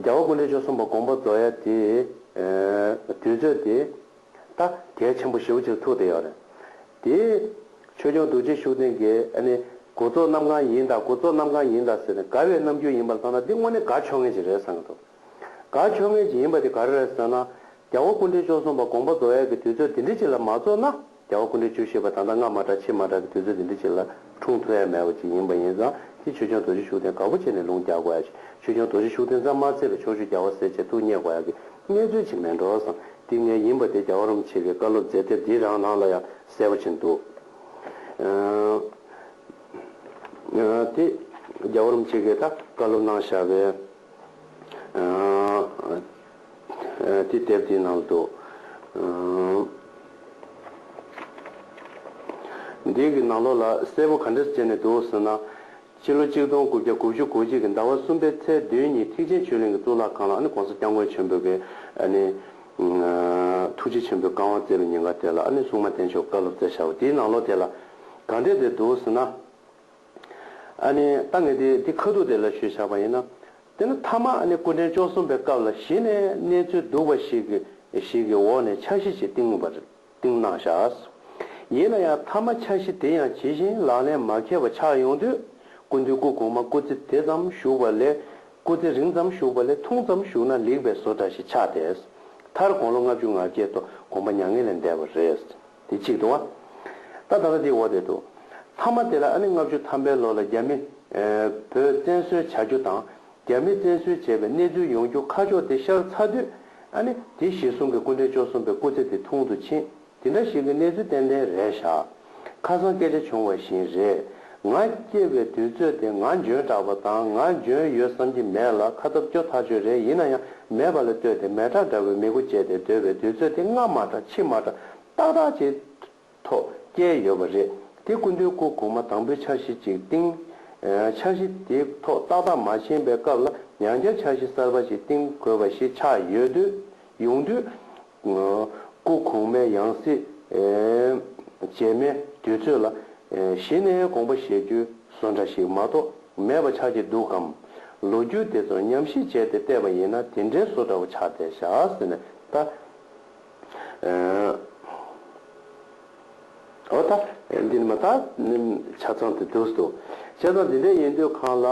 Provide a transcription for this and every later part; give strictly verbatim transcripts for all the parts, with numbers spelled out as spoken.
རྒྱལ་བ་སྐུ་ཕྲེང་བཅུ་གསུམ་པ་དགོངས་པ་རྫོགས་ཡ་དེ་དུས་ཚོད་དེ་ད་གལ་ཆེན་པོ་ཞེ་པོ་ཅིག་ཐུག་བསྡད་ཡོད་རེད། དེ་ཆོས་སྐྱོང་རྡོ་རྗེ་ཤུགས་ལྡན་གྱིས་ཨ་ནི་འགོ་གཙོ་གནམ་གང་ཡིན་ད་འགོ་གཙོ་གནམ་གང་ཡིན་ད་ཟེར་ནས་དགའ་བའི་རྣམ་འགྱུར་ཡིན་པར་མཐོང་ན་འདི་དངོས་གནས་དགའ་ཆོག་མཁན་ཅིག་རེད་བསམ་གྱི་འདུག་དགའ་ཆོག་མཁན་ཅིག་ཡིན་པ་དེ་ག་རེ་རེད་ཟེར་ན། རྒྱལ་བ་སྐུ་ཕྲེང་བཅུ་གསུམ་པ་དགོངས་པ་རྫོགས་ཡས་ཀྱི་དུས་ཚོད་འདི་འདྲ་ཅིག་ལ་མ་རྫོགས་ན། རྒྱལ་བ་སྐུ་ཕྲེང་བཅུ་བཞི་པ་ད་ལྟ་སྔ་མ་འདྲ་ཕྱི་མ་འདྲ་གི་དུས་ཚོད་འདི་འདྲ་ཅིག་ལ་འཁྲུངས་ཐུབ་ཡས་མེད་པ་ཅིག་ཡིན་པ་ཡིན་ཙང་དེ་ཆོས་སྐྱོང་རྡོ་རྗེ་ཤུགས་ལྡན་དགའ་པོ་བྱས་ནས་ལུང་རྒྱག་དགོས་ཡ་ཅིག་ཆོས་སྐྱོང་རྡོ་རྗེ་ཤུགས་ལྡན་ཙམ་མ་ཚད་པའི་ཕྱོགས་བཅུའི་རྒྱལ་བ་སྲས་བཅས་ཐུགས་མཉེས་དགོས་ཡ་གི་གནས་ཚུལ་ཅིག་མེད་འགྲོ་བསམ། དེ་ངས་ཡིན་པ་དེ་རྒྱལ་བ་རིན་པོ་ཆེ་གི་བཀའ་སློབ་མཛད་དེབ་འདི་རང་ནང་ལ་ཡང་གསལ་པོ་ཅིག་འདུག་དེ་རྒྱལ་བ་རིན་པོ་ཆེ་གིས་ད་བཀའ་སློབ་གནང་བཞག་པའི། དེ་དེབ་དེའི་ནང་དུ། འདི་གི་ནང་ལོགས་ལ་གསལ་པོ་ག་འདྲས་བྱས་ནས་འདུག་ཟེར་ན། ཕྱི་ལོ་ཆིག་སྟོང་དགུ་བརྒྱ་དགུ་བཅུ་གོ་གཅིག་གི་ཟླ་བ་གསུམ་པའི་ཚེས་བདུན་ཉིན་ཐེག་ཆེན་ཆོས་གླིང་གི་གཙུག་ལག་ཁང་ལ་ཨ་ནི་༸གོང་ས་༸སྐྱབས་མགོན་ཆེན་པོ་གིས་ཨ་ནི་ཐུགས་རྗེ་ཆེན་པོའི་བཀའ་དབང་སྩལ་བའི་ཉིན་དཀར་དེ་ལ་ཨ་ནི་སྲུང་མ་བསྟེན་མཆོག་བཀའ་སློབ་སྩལ་བཞག་པ་དེའི་ནང་ལོགས་དེ་ལ་ག་འདྲས་དེ་འདུག་ཟེར་ན། ཨ་ནི་ད་ངས་དེ་དེ་ཁ་ཐུག་དེ་ལ་ཞུས་བཞག་པ་ཡིན་ན། དེ་ནི་མཐའ་མ་ཨ་ནི་སྐུ་ཕྲེང་བཅུ་གསུམ་པའི་སྐབས་ལ་གཞི་ནས་གནས་ཚུལ་སྡུག་པ་ཞིག་གི་ཞིག་གི་འོག་ནས་འཆར་གཞི་ཞིག་བཏིང་བ་རེད། བཏིང་གནང་བཞག་ཡིན་ན་ཡང་མཐའ་མ་འཆར་གཞི་དེ་ཡང་ཇི་བཞིན་ལག་ལེན་མ་འཁེལ་བ་ཆགས་ཡོང་དུས། སྐུ་མདུན་སྐུ་གོང་མ་སྐུ་ཚེ་དེ་ཙམ་བཞུགས་པ་ལས། སྐུ་ཚེ་རིང་ཙམ་བཞུགས་པ་ལས་ཐུང་ཙམ་བཞུགས་ན་ལེགས་པའི་བཟོ་འདྲ་ཞིག་ཆགས་ཏེ། མཐར་དགུང་ལོ་ལྔ་བཅུ་ང་བརྒྱད་དུ་དགོངས་པ་མྱ་ངན་ལས་འདས་པ་རེད། དེ་གཅིག་འདུག་བ། ད་ད་ལྟ་དེའི་འོག་དེ་འདུག་མཐའ་མ་དེ་ལ་ཨ་ནི་ལྔ་བཅུ་ཐམ་པའི་ལོ་ལ་རྒྱ་མི་བོད་བཙན་བཟུང་བྱ་རྒྱུ་དང་། རྒྱ་མི་བཙན་བཟུང་བྱས་པའི་གནས་ཚུལ་ཡོང་རྒྱུ་ཁ་ཕྱོགས་དེ་ཤར་ཚར་དུས། ཨ་ནི་དེ་གཞིར་བཟུང་གི་སྐུ་ཕྲེང་བཅུ་གསུམ་པའི་སྐུ་ཚེ་དེ་ཐུང་དུ་ཕྱིན། དེ་འདྲ་ཞིག་གི་གནས་ཚུལ་ཏན་ཏན་རེད་བཞག་ཁ་སང་སྐད་ཆ་བྱུང་བ་བཞིན་རེད། ང་སྐྱེས་པའི་དུས་ཚོད་དེ་ང་འཇོན་དྲགས་པ་དང་ང་འཇོན་ཡོད་བསམ་གྱི་མེད་ལ་ཁ་སྟབས་སྐྱོ་ཐག་ཆོད་རེད། ཡིན་ན་ཡང་མེད་པ་ལ་ལྟོས་ཏེ་མེ་སྲེག་འདྲ་བོའི་མི་མགོ་བཅད་དེ་སྡོད་པའི་དུས་ཚོད་དེ་སྔ་མ་འདྲ་ཕྱི་མ་འདྲ་ཏག་ཏག་ཅིག་ཐོག་བསྐྱལ་ཡོད་པ་རེད། དེ་སྐུ་མདུན་སྐུ་གོང་མ་དང་པོའི་འཆར་གཞི་ཅིག་བཏིང་། ཨ། འཆར་གཞི་དེ་ཐོག་ཏག་ཏག་མ་ཕྱིན་པའི་སྐབས་ལ་ཡང་བསྐྱར་འཆར་གཞི་གསར་པ་ཞིག་བཏིང་དགོས་པ་ཞིག་ཆགས་ཡོད་དུས། ཡོང་དུས། སྐུ་གོང་མའི་ཡང་སྲིད་རྗེས་མའི་དུས་ཚོད་ལ་གཞི་ནས་དགོངས་པ་བཞེས་རྒྱུའི་བཟོ་འདྲ་ཞིག་མ་གཏོགས་མེད་པ་ཆགས་ཀྱི་འདུག་གམ། ལོ་རྒྱུས་དེ་ཚོར་ཉམས་ཞིབ་བྱས་ཏེ་བལྟས་པ་ཡིན་ན་དེ་འདྲའི་བཟོ་འདྲ་བོ་ཆགས་བསྡད་བཞག་ཟེར་ནས་ད། འོ་ད་འདི་ནི་མ་ད་ཆ་ཚང་དེ་འདུག་འདུག་བྱས་ཙང་འདི་འདྲ་ཡིན་དུས་གང་ལ།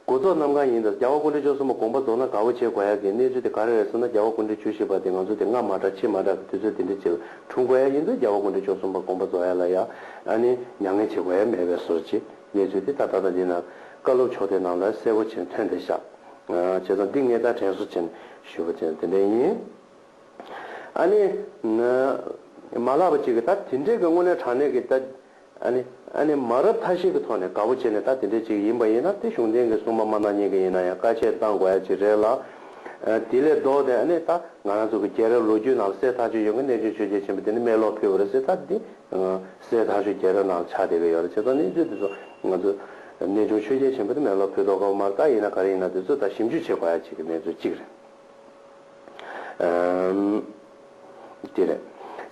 འགོ་གཙོ་གནམ་གང་ཡིན་ད་རྒྱལ་བ་སྐུ་ཕྲེང་བཅུ་གསུམ་པ་དགོངས་པ་རྫོགས་ན་དགའ་བོ་བྱེད་དགོས་ཡག་གི་གནས་ཚུལ་དེ་ག་རེ་རེད་ཟེར་ན། རྒྱལ་བ་སྐུ་ཕྲེང་བཅུ་བཞི་པ་དེ་ང་ཚོ་དེ་སྔ་མ་འདྲ་ཕྱི་མ་འདྲ་གི་དུས་ཚོད་དེ་འདྲ་ཅིག་འཁྲུངས་དགོས་ཡག་ཡིན་དུས་རྒྱལ་བ་སྐུ་ཕྲེང་བཅུ་གསུམ་པ་དགོངས་པ་རྫོགས་ཡག་ལ་ཡ་ཨ་ནི་མྱ་ངན་བྱེད་དགོས་ཡག་མེད་པའི་བཟོ་འདྲ་ཅིག་གནས་ཚུལ་དེ་ད་ད་ལྟ་འདི་ན་བཀའ་སློབ་ཕྱོགས་དེ་ནང་ལ་གསལ་པོ་བྱས་ཐོན་བསྡད་ཤག་བྱས་ཙང་འདི་ངས་ད་དྲན་གསོ་བྱས་ནས་ཞུས་པ་བྱས་ཙང་དེ་འདྲ་ཡིན། ཨ་ནི། མ་ལབ་པ་ཅིག་གི་ད་དེ་འདྲའི་གི་དངོས་གནས་དྲང་གནས་ཀྱི་ད། ཨ་ནི། ཨ་ནི་མ་རབས་ཐ་ཤལ་གྱི་ཐོག་ནས་དགའ་པོ་བྱས་ནས་ད་དེ་འདྲའི་ཅིག་ཡིན་པ་ཡིན་ན་དེ་གཞུང་འབྲེལ་གྱི་སྲུང་མ་མ་གནང་མཁན་གྱི་ཡིན་ན་ཡང་བཀའ་ཆད་བཏང་དགོས་ཡ་ཅིག་རེད་ལ། ཨ། དེ་ལས་ལྡོག་སྟེ་ཨ་ནི་ད་ང་རང་ཚོ་གི་རྒྱལ་རབས་ལོ་རྒྱུས་ནང་ལ་གསལ་ཐག་ཆོད་ཡོད་མཁན་གནས་ཆུང་ཆོས་རྒྱལ་ཆེན་པོ་དེ་ནི་སྨན་ལོག་ཕུལ་བ་རེད་ཟེར་ད་འདི། གསལ་ཐག་ཆོད་རྒྱལ་རབས་ནང་ལ་ཆགས་བསྡད་ཀྱི་ཡོད་རེད། བྱས་ཙང་གནས་ཚུལ་དེ་ཚོ་ང་ཚོ་གནས་ཆུང་ཆོས་རྒྱལ་ཆེན་པོ་དེ་སྨན་ལོག་ཕུལ་མདོག་ཁ་པོ་མ་རེད། ད་ཡིན་ན་ག་རེ་ཡིན་ན་དེ་ཚོ་ད་ཞིབ་འཇུག་བྱེད་དགོས་ཡ་ཅིག་གི་གནས་ཚུལ་གཅིག་རེད། ཨམ། དེ་རེད།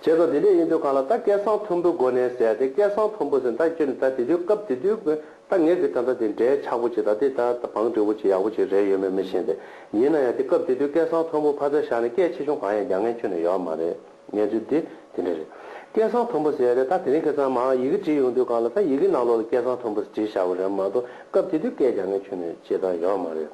བྱས་ཙང་དེ་འདྲ་ཡིན་དུས་གང་ལ་ད་སྐད་གསང་མཐོན་པོའི་སྒོ་ནས་ཟེར་ཏེ་སྐད་གསང་མཐོན་པོ་ཟེར་ད་ཁྱོད་ནི་ད་དེ་དུས་སྐབས་དེ་དུས་ཀྱི་ད་ངས་ཀྱི་ད་ལྟ་དེ་འདྲའི་ཆག་པོ་ཅིག་ད་དེ་ད་ད་བང་སྒྲིག་པོ་ཅིག་ཡག་པོ་ཅིག་རེད་ཡོད་མེད་མི་ཤེས་ཏེ། ཡིན་ན་ཡང་དེ་སྐབས་དེ་དུས་སྐད་གསང་མཐོན་པོ་ཕ་ཚ་བཞག་ནས་སྐད་ཆེ་ཆུང་གང་ཡང་རྒྱག་མཁན་ཁྱོན་ནས་ཡོད་མ་རེད། གནས་ཚུལ་འདི་དེ་འདྲ་རེད། སྐད་གསང་མཐོན་པོ་ཟེར་ཡ་རེད། ད་དེ་རིང་ཁ་སང་མར་ཡི་གེ་བྲིས་ཡོང་དུས་གང་ལ་ད་ཡི་གེ་ནང་ལོགས་ལ་སྐད་གསང་མཐོན་པོ་བྲིས་བཞག་པ་རེད་མ་གཏོགས་སྐབས་དེ་དུས་སྐད་རྒྱག་མཁན་ཁྱོན་ནས་བྱེད་སྟངས་ཡོད་མ་རེད།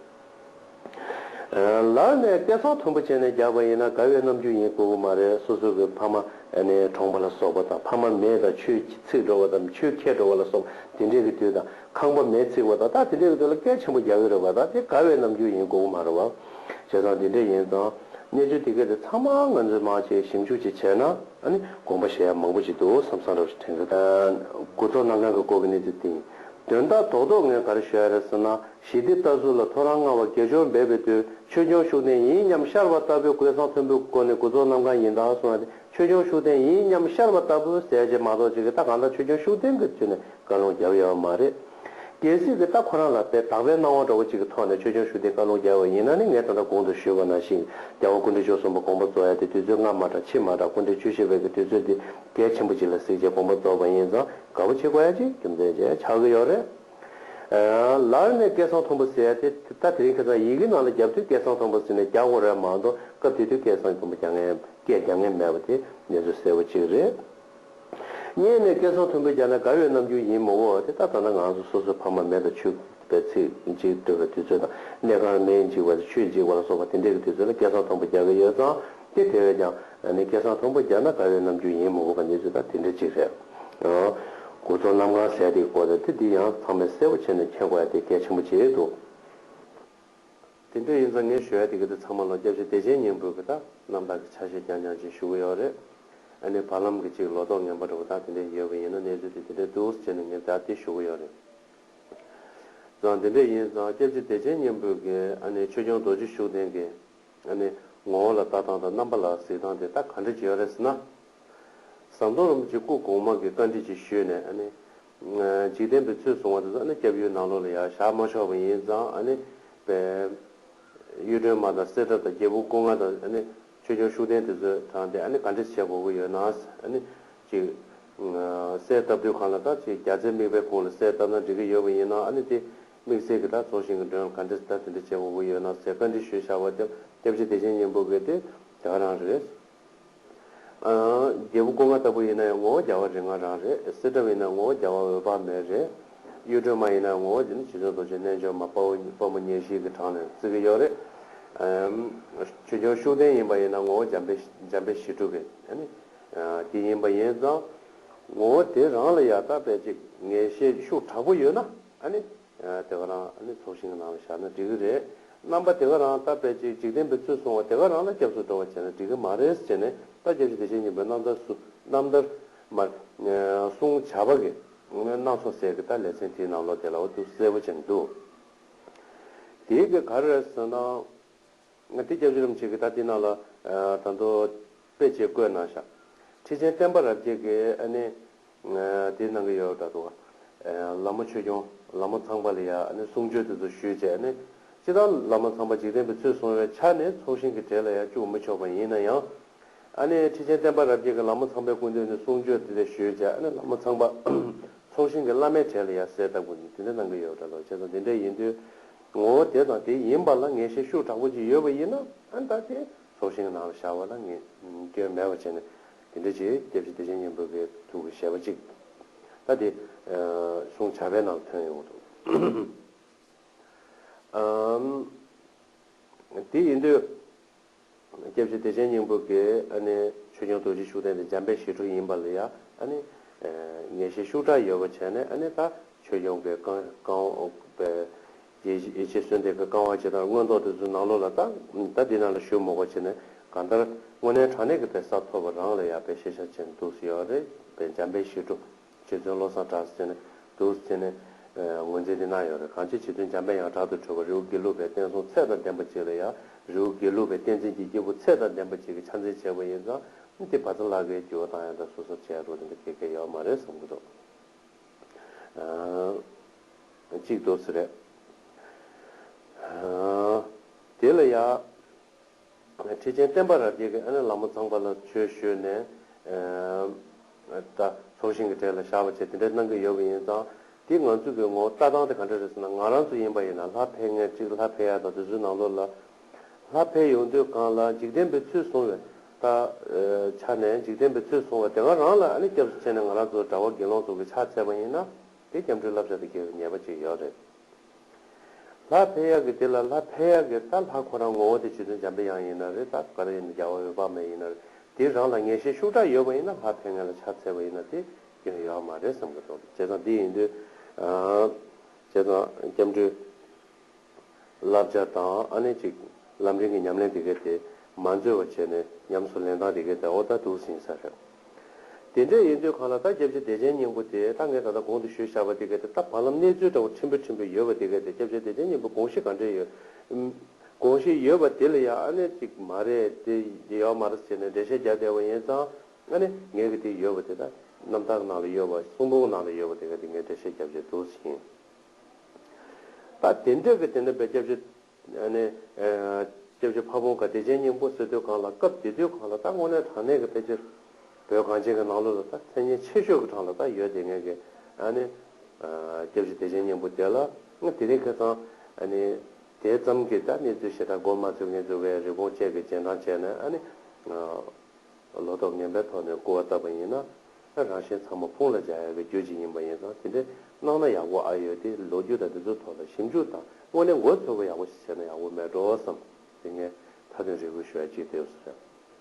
ལར་ནས་སྐད་གསང་མཐོན་པོ་བྱས་ནས་རྒྱག་པ་ཡིན་ན་དགའ་བའི་རྣམ་འགྱུར་ཡིན་དགོས་ཀྱི་མ་རེད། སོ་སོ་གི་ཕ་མ་ནས་གྲོངས་པ་ལ་སོགས་པ་དང་ཕ་མ་མེད་དང་ཆོས་ཚིག་འགྲོ་བ་དང་ཆོས་ཁྱེར་འགྲོ་བ་ལ་སོགས་པ་དེ་འདྲའི་གི་དུས་དང་ཁང་པ་མེ་འཚིག་པ་དང་ད་དེ་འདྲའི་གི་དུས་ལ་སྐད་ཆེན་པོ་རྒྱག་གི་རེད་བ། ད་དེ་དགའ་བའི་རྣམ་འགྱུར་ཡིན་དགོས་ཀྱི་མ་རེད་བ། བྱས་ཙང་དེ་འདྲ་ཡིན་ཙང་གནས་ཚུལ་དེ་ག་དེ་ཚང་མ་ང་ཚོས་མར་ཅིག་ཞིབ་འཇུག་ཅིག་བྱས་ན་ཨ་ནི་དགོངས་པ་བཞེས་ཡ་མང་པོ་ཅིག་འདུག་བསམ་བསམ་འདྲ་བོ་ཞིག་དྲན་གི་འདུག་འགོ་གཙོ་གནམ་གང་གི་སྐོར་གྱི་གནས་ཚུལ་དེ་ཡིན། དོན་དག་རྡོག་རྡོག་ངས་ག་རེ་ཞུ་ཡ་རེད་ཟེར་ན། ཞི་བདེ་ལྟ་ཚུལ་ལ་ཐོ་རངས་མངའ་བ་དགེ་སྦྱོར་འབད་པའི་དུས་ཆོས་སྐྱོང་ཤུགས་ལྡན་ཡིན་སྙམ་ཤར་བ་ལྟ་བུའི་སྐད་གསང་མཐོན་པོའི་སྒོ་ནས་འགོ་གཙོ་གནམ་གང་ཡིན་ད་གསུངས་ཡ་དེ་ཆོས་སྐྱོང་ཤུགས་ལྡན་ཡིན་སྙམ་ཤར་བ་ལྟ་བུ་ཟེར་བྱས་མ་གཏོགས་ཅིག་གི་ད་གང་ལྟར་ཆོས་སྐྱོང་ཤུགས་ལྡན་གྱི་ཚུལ་ནས་བཀའ་ལུང་རྒྱབ་ཡོད་མ་རེད། གལ་སྲིད་ཀྱི་ད་ཁོ་རང་ལ་དཔེ་དག་པའི་སྣང་བ་འདྲ་བོ་ཅིག་གི་ཐོག་ནས་ཆོས་སྐྱོང་ཤུགས་ལྡན་བཀའ་ལུང་རྒྱབ་པ་ཡིན་ན་ནི་ངས་ད་ལྟ་གོང་དུ་ཞུས་པ་ནང་བཞིན་རྒྱལ་བ་སྐུ་ཕྲེང་བཅུ་གསུམ་པ་དགོངས་པ་རྫོགས་ཡ་དེ་དུས་ཚོད་སྔ་མ་འདྲ་ཕྱི་མ་འདྲ་སྐུ་ཕྲེང་བཅུ་བཞི་པའི་གི་དུས་ཚོད་དེ་གལ་ཆེན་པོ་ཅིག་ལ་གཟིགས་བྱས་དགོངས་པ་རྫོགས་པ་ཡིན་ཙང་དགའ་པོ་བྱེད་དགོས་ཡ་ཅིག་རྒྱུ་མཚན་ཅིག་ཆགས་ཀྱི་ཡོད་རེད། ལར་ནས་སྐད་གསང་མཐོན་པོ་ཟེར་ཡ་དེ་ད་དེ་རིང་ཁ་སང་ཡི་གེ་ནང་ལ་རྒྱབ་དུས་སྐད་གསང་མཐོན་པོ་ཟེར་ནས་རྒྱག་དགོས་རེད་མ་གཏོགས། སྐབས་དེ་དུས་སྐད་གསང་མཐོན་པོ་རྒྱག་མཁན་སྐད་རྒྱག་མཁན་མེད་པ་དེ་གནས་ཚུལ་གསལ་པོ་གཅིག་རེད། སྔོན་ནས་སྐད་གསང་མཐོན་པོ་རྒྱག་ན་དགའ་བའི་རྣམ་འགྱུར་ཡིན་མོད། དེ་ད་ད་ལྟ་ང་ཚོ་སོ་སོའི་ཕ་མ་མེ་དང་ཆུ་བའི་ཚིག་འཇིག་སྡོད་པའི་དུས་ཚོད་དང་། གནས་ཁང་མེ་འཇིག་པ་དང་ཆུས་འཇིག་པ་ལ་སོགས་པ་དེ་འདྲའི་གི་དུས་ཚོད་ལ་སྐད་གསང་མཐོན་པོ་རྒྱག་གི་ཡོད་ཙང་། དེ་དེ་བས་ཀྱང་ཨ་ནི་སྐད་གསང་མཐོན་པོ་རྒྱག་ན་དགའ་བའི་རྣམ་འགྱུར་ཡིན་མོད་པ་གནས་ཚུལ་ད་དེ་འདྲ་གཅིག་རེད། ཨ། དགུ་ཚོགས་གནམ་གང་ཟེར་དེའི་སྐོར་དེ་དེ་ཡང་ཚང་མས་གསལ་པོ་བྱས་ནས་མཁྱེན་དགོས་ཡ་དེ་གལ་ཆེན་པོ་ཅིག་འདུག་དེ་འདྲ་ཡིན་ཙང་ངས་ཞུ་ཡ་དེ་ག་དེ་ཚང་མ་ལ་སྐྱབས་རྗེ་བདེ་ཆེན་སྙིང་པོའི་གི་ད་རྣམ་ཐར་གྱི་ཆ་ཤས་རྐྱང་རྐྱང་ཅིག་ཞུ་གི་ཡོད་རེད། ཨ་ནི་བར་ལམ་གྱི་ཅིག་ལོ་ཏོག་ངན་པ་འདྲ་བོ་ད་དེ་འདྲ་ཡོད་པ་ཡིན་ན་གནས་ཚུལ་དེ་དེ་འདྲ་འདུག་ཟེར་ནས་ངས་ད་དེ་ཞུ་གི་ཡོད་རེད། ཙང་དེ་འདྲ་ཡིན་ཙང་སྐྱབས་རྗེ་བདེ་ཆེན་སྙིང་པོའི་གི་ཨ་ནི་ཆོས་སྐྱོང་རྡོ་རྗེ་ཤུགས་ལྡན་གྱི་ཨ་ནི་ངོ་བོ་ལ་ལྟ་སྟངས་དང་རྣམ་པ་ལ་གཟིགས་སྟངས་དེ་ད་ག་འདྲ་ཅིག་ཡོད་རེད་ཟེར་ན། ཟམ་གདོང་རིན་པོ་ཆེ་སྐུ་གོང་མ་གི་བཀའ་འདྲི་ཅིག་ཞུས་ནས། ཨ་ནི་འཇིག་རྟེན་པའི་ཚུལ་བཟུང་བ་དེ་ཚོ་ཨ་ནི་སྐྱབས་ཡུལ་ནང་ལོགས་ལ་ཡར་བཞག་མ་ཆོག་པ་ཡིན་ཙང་། ཨ་ནི་པའི་གཡུ་སྒྲོན་མ་དང་གསེར་ཁྲབ་དང་རྒྱལ་པོ་སྐུ་ལྔ་དང་། ཨ་ནི་ཆོས་སྐྱོང་ཤུགས་ལྡན་དེ་ཚོའི་གྲངས་དེ་ཨ་ནི་ག་འདྲ་བྱེད་དགོས་ཀྱི་ཡོད་ན། ཨ་ནི་ཅིག་གསལ་བཏབ་དུས་གང་ལ་ད་ཅིག་རྒྱ་རྩའི་དམིགས་པའི་ཁོངས་ལ་གསལ་བཏབ་ན་འགྲིག་གི་ཡོད་པ་ཡིན་ན། ཨ་ནི་དེ་དམིགས་བསལ་གྱི་ད་ཚོགས་ཞིང་གི་མགྲོན་ལ་ག་འདྲ་ད་དེ་འདྲ་བྱེད་དགོས་ཀྱི་ཡོད་ན་ཟེར་བཀའ་འདྲི་ཞུས་བཞག་པ་དེ་སྐྱབས་རྗེ་བདེ་ཆེན་སྙིང་པོ་གིས་དེ་དེ་ག་རང་རེད། ཨ། རྒྱལ་པོ་སྐུ་ལྔ་ལྟ་བུ་ཡིན་ན་ཡང་ངོ་བོ་རྒྱལ་བ་རིགས་ལྔ་རང་རེད། གསེར་ཁྲབ་ཡིན་ན་ངོ་བོ་རྒྱལ་བ་འོད་དཔག་མེད་རེད། གཡུ་སྒྲོན་མ་ཡིན་ན་ངོ་བོ་དེ་ནི་རྗེ་བཙུན་རྡོ་རྗེ་རྣལ་འབྱོར་མ་དཔའ་བོ་དཔའ་མོ་མཉེས་གཤིན་གྱི་གྲངས་ནས་བརྩི་གི་ཡོད་རེད། ཨམ། ཆོས་སྐྱོང་ཤུགས་ལྡན་ཡིན་པ་ཡིན་ན་ངོ་བོ་འཇམ་དཔལ་འཇམ་དཔལ་ཞི་ཁྲོ་གི་ཨ་ནི་དེ་ཡིན་པ་ཡིན་ཙང་། ངོ་བོ་དེ་རང་ལ་ཡ་ད་དཔེ་ཅིག་ངེས་ཤེས་ཤུགས་དྲག་པོ་ཡོད་ན། ཨ་ནི། དེ་ག་རང་ཨ་ནི་ཚོགས་ཞིང་གི་ནང་ལ་བཞག་ན་འགྲིག་གི་རེད། རྣམ་པ་དེ་ག་རང་ད་དཔེ་ཅིག་འཇིག་རྟེན་པའི་ཚུལ་བཟུང་བ་དེ་ག་རང་ལ་སྐྱབས་སུ་འགྲོ་བ་བྱས་ན་འགྲིག་གི་མ་རེད་ཟེར་ནས། ད་སྐྱབས་རྗེ་བདེ་ཆེན་སྙིང་པོའི་རྣམ་ཐར་སུ་རྣམ་ཐར་མ་གསུང་བྱ་བ་གི་སྣ་ཚོགས་ཟེར་གི་ད་ལེ་ཚན་དེའི་ནང་ལོགས་དེ་ལ་འོ་འདུག་གསལ་པོ་བྱས་ནས་འདུག་དེའི་གི་ག་རེ་རེད་ཟེར་ན། ང་དེ་སྐྱབས་རྗེ་རིན་པོ་ཆེ་གིས་ད་དེ་ནང་ལ་ད་དུང་དཔེ་ཅིག་བཀོད་གནང་ཤག་ཁྲི་ཆེན་བསྟན་པ་རབ་རྒྱས་ཀྱིས་ཨ་ནི་དེ་གནང་གི་ཡོད་འདྲ་འདུག་ལ་མོ་ཆོས་སྐྱོང་ལ་མོ་ཚངས་པ་ལ་ཡ་ཨ་ནི་གསུང་ཆོས་དེ་ཚོ་ཞུས་བྱས། ཨ་ནི་སྤྱིར་བཏང་ལ་མོ་ཚངས་པ་འཇིག་རྟེན་པའི་ཚུལ་བཟུང་བའི་ཆ་ནས་ཚོགས་ཞིང་གི་གྲལ་ལ་ཡ་བཅུག་མི་ཆོག་པ་ཡིན་ན་ཡང་། ཨ་ནི་ཁྲི་ཆེན་བསྟན་པ་རབ་རྒྱས་ཀྱིས་ལ་མོ་ཚངས་པའི་སྐུ་མདུན་ནས་གསུང་ཆོས་དེ་འདྲ་ཞུས་བྱས། ཨ་ནི་ལ་མོ་ཚངས་པ་ཚོགས་ཞིང་གི་བླ་མའི་གྲལ་ལ་ཡ་གསལ་བཏབ་དགོས་ནས་དེ་འདྲ་གནང་གི་ཡོད་འདྲ་འདུག་བྱས་ཙང་དེ་འདྲ་ཡིན་དུས། ངོ་བོ་དེ་དང་དེ་ཡིན་པ་ལ་ངེས་ཤེས་ཤུགས་དྲག་པོ་ཅིག་ཡོད་པ་ཡིན་ན། ཨ་ནི་ད་དེ་ཚོགས་ཞིང་གི་ནང་ལ་བཞག་པ་ལ་ངས་སྐྱོན་མེད་པ་བྱས་ནས་དེ་འདྲ་ཅིག་སྐྱབས་རྗེ་བདེ་ཆེན་སྙིང་པོ་གི་ཐུགས་ཀྱི་བཞེད་པ་ཅིག་ད་དེ་གསུང་བྱ་བའི་ནང་ལ་ཐོན་ཡོང་གི་འདུག་ཨམ། དེ་ཡིན་དུས། སྐྱབས་རྗེ་བདེ་ཆེན་སྙིང་པོ་གིས་ཨ་ནི་ཆོས་སྐྱོང་རྡོ་རྗེ་ཤུགས་ལྡན་དེ་འཇམ་དཔལ་ཞི་ཁྲོ་ཡིན་པ་ལ་ཡ། ཨ་ནི་ངེས་ཤེས་ཤུགས་དྲག་ཡོད་པ་བྱས་ནས། ཨ་ནི་ད་ཆོས་སྐྱོང་གི་གང་གང་པའི་ཡེ་ཡེ་ཤེས་གསོལ་འདེབས་ཀྱི་བསྐང་བ་ཅིག་དང་མངོན་རྟོགས་དེ་ཚོའི་ནང་ལོགས་ལ་ད་ད་འདི་ནང་ལ་ཞུ་མི་དགོས་བྱས་ནས། གང་ལྟར་དངོས་གནས་དྲང་གནས་ཀྱི་དེ་ས་ཐོབ་པ་རང་ལ་ཡ་དཔེ་ཤེས་བྱ་ཅན་འདུག་སེ་ཡོད་རེད། པའི་འཇམ་དཔལ་ཞི་ཁྲོ། རྗེ་བཙུན་བློ་བཟང་གྲགས་ཟེར་ནས་འདུག་ཟེར་ནས་ངོས་འཛིན་དེ་གནང་ཡོད་རེད། གང་ཅི་རྗེ་བཙུན་འཇམ་དཔལ་ཡང་དྲག་ཏུ་གྲོལ་བ་རི་བོ་དགེ་ལུགས་པའི་བསྟན་སྲུང་ཚད་དང་ལྡན་པ་ཅིག་ལ་ཡང་། རི་བོ་དགེ་ལུགས་པའི་བསྟན་འཛིན་གྱི་སྐྱེས་བུ་ཚད་དང་ལྡན་པ་ཅིག་གིས་ཕྱག་འཚལ་བྱས་པ་ཡིན་ཙང་། དེ་བ་ཚ་ལག་གིས་འགྱུར་བ་བཏང་ཡ་དང་སོ་སོར་བྱས་རོགས་དེ་འདྲ་གལ་གལ་ཡོད་མ་རེད་བསམ་གྱི་འདུག་གཅིག་འདུག་ཟེར་རེད། དེ་ལ་ཡང་། ཁྲི་ཆེན་བསྟན་པ་རབ་རྒྱས་ཀྱིས་ཨ་ནི་ལ་མོ་ཚངས་པ་ལ་ཆོས་ཞུས་ནས། ད་ཚོགས་ཞིང་གི་གྲལ་ལ་བཞག་པ་བྱས་དེ་འདྲ་གནང་གི་ཡོད་པ་ཡིན་ཙང་། དེ་ང་ཚོ་གི་ངོ་བོ་ལྟ་སྟངས་དེ་ག་འདྲ་རེད་ཟེར་ན། ང་རང་ཚོ་ཡིན་པ་ཡིན་ན་ལྷ་ཕེབས་མཁན་གཅིག་ལྷ་ཕེབས་ཡ་དང་དེ་ཚོའི་ནང་ལོགས་ལ། ལྷ་ཕེབས་ཡོང་དུས་གང་ལ་འཇིག་རྟེན་པའི་ཚུལ་བཟུང་བའི་ད་ཆ་ནས། འཇིག་རྟེན་པའི་ཚུལ་བཟུང་བ་དེ་ག་རང་ལ་ཨ་ནི་སྐྱབས་སུ་མཆི་ནས་ང་རང་ཚོ་གྲྭ་པ་དགེ་སློང་ཚོ་གི་ཕྱག་འཚལ་བ་ཡིན་ན། དེ་སྐྱབས་འགྲོའི་བསླབ་བྱ་དེ་འགལ་བའི་ཉེས་པ་ཅིག་ཡོད་རེད། ལྷ་ཕེབས་ཡག་གི་དེ་ལ་ལྷ་ཕེབས་ཡག་གི་ད་ལྷ་ཁོ་རང་ངོ་བོ་དེ་རྗེ་བཙུན་འཇམ་པའི་དབྱངས་ཡིན་ན་རེད། ད་ག་རེ་ཡིན་ན་རྒྱལ་བ་འོད་དཔག་མེད་ཡིན་ན་རེད། དེ་རང་ལ་ངེས་ཤེས་ཤུགས་དྲག་ཡོད་པ་ཡིན་ན་ལྷ་ཕེབས་མཁན་ལ་ཕྱག་འཚལ་བ་ཡིན་ན་དེ་སྐྱོན་ཡོད་མ་རེད་བསམ་གྱི་འདུག་བྱས་ཙང་དེ་ཡིན་དུས། བྱས་ཙང་སྐྱབས་འགྲོའི་བསླབ་བྱ་དང་ཨ་ནི་ཅིག་ལམ་རིམ་གྱི་ཉམས་ལེན་དེ་གའི་དེ་མ་འཛོལ་བ་བྱས་ནས་ཉམས་སུ་ལེན་སྟངས་དེ་གའི་དེ་འོ་ད་འདུག་ཟིན་ས་རེད། དེ་འདྲ་ཡིན་དུས་གང་ལ་ད་སྐྱབས་རྗེ་བདེ་ཆེན་སྙིང་པོ་དེ་ད་ངས་ད་ལྟ་གོང་དུ་ཞུས་བཞག་པ་དེ་གའི་དེ་ད་བར་ལམ་གནས་ཚུལ་འདྲ་བོ་ཕྲན་བུ་ཕྲན་བུ་ཡོད་པ་དེ་གའི་དེ་སྐྱབས་རྗེ་བདེ་ཆེན་སྙིང་པོ་དགོངས་གཞི་ག་འདྲས་ཡོད། ཨུམ། དགོངས་གཞི་ཡོད་པ་དེ་ལ་ཡང་ཨ་ནི་ཅིག་མ་རེད་དེ་ཡོད་མ་རེད་ཟེར་ནས་འགྲེལ་བཤད་རྒྱག་བསྡད་པ་ཡིན་ཙང་། ཨ་ནི་ངས་གི་དེ་ཡོད་པ་དེ་ད་རྣམ་ཐར་ནང་ལ་ཡོད་པ་གསུང་འབུམ་ནང་ལ་ཡོད་པ་དེ་ག་དེ་ངས་འགྲེལ་བཤད་རྒྱབ་བྱས་འདུག་ཟིན། ད་དེ་འདྲ་གི་དེ་འདྲ་བའི་སྐྱབས་རྗེ། ཨ་ནི། སྐྱབས་རྗེ་ཕ་བོང་ཁ་བདེ་ཆེན་སྙིང་པོ་ཟེར་དུས་གང་ལ་སྐབས་དེ་དུས་གང་ལ་ད་དངོས་གནས་དྲང་གནས་ཀྱི་ཕལ་ཆེར་བོད་གངས་ཅན་གྱི་ནང་ལོགས་ལ་ད་མཚན་སྙན་ཆེ་ཤོས་ཀྱི་གྲངས་ལ་ད་ཡོད་དེ་ངས་གི། ཨ་ནི། སྐྱབས་རྗེ་བདེ་ཆེན་སྙིང་པོ་དེ་ལ་ ང་དེ་རིང་ཁ་སང་ཨ་ནི་དེ་ཙམ་གྱི་ད་གནས་ཚུལ་ཞེ་དྲག་མགོ་མ་ཚོས་མཁན་ཚོ་བས་རི་བོང་ཅན་གྱི་རྗེས་འབྲང་བྱས་ནས་ཨ་ནི་བློ་སྟོབས་ངན་པའི་ཐོག་ནས་སྐུར་བ་བཏབ་པ་ཡིན་ན། རང་གཞན་ཚང་མ་ཕུང་ལ་འཇགས་ཡག་གི་རྒྱུ་ཅིག་ཡིན་པ་ཡིན་ཙང་དེ་འདྲའི་གནང་ན་ཡག་པོ་ཨ་ཡོད་དེ་ལོ་རྒྱུས་དང་དེ་ཚོའི་ཐོག་ལ་ཞིབ་འཇུག་དང་དངོས་གནས་མགོ་ཚོས་པ་ཡག་པོ་ཞིག་བྱས་ན་ཡག་པོ་མེད་འགྲོ་བསམ་དེ་ངས་མཐའ་དོན་རེ་སྐུལ་ཞུ་ཡ་གཅིག་དེ་ཡོད་ས་རེད།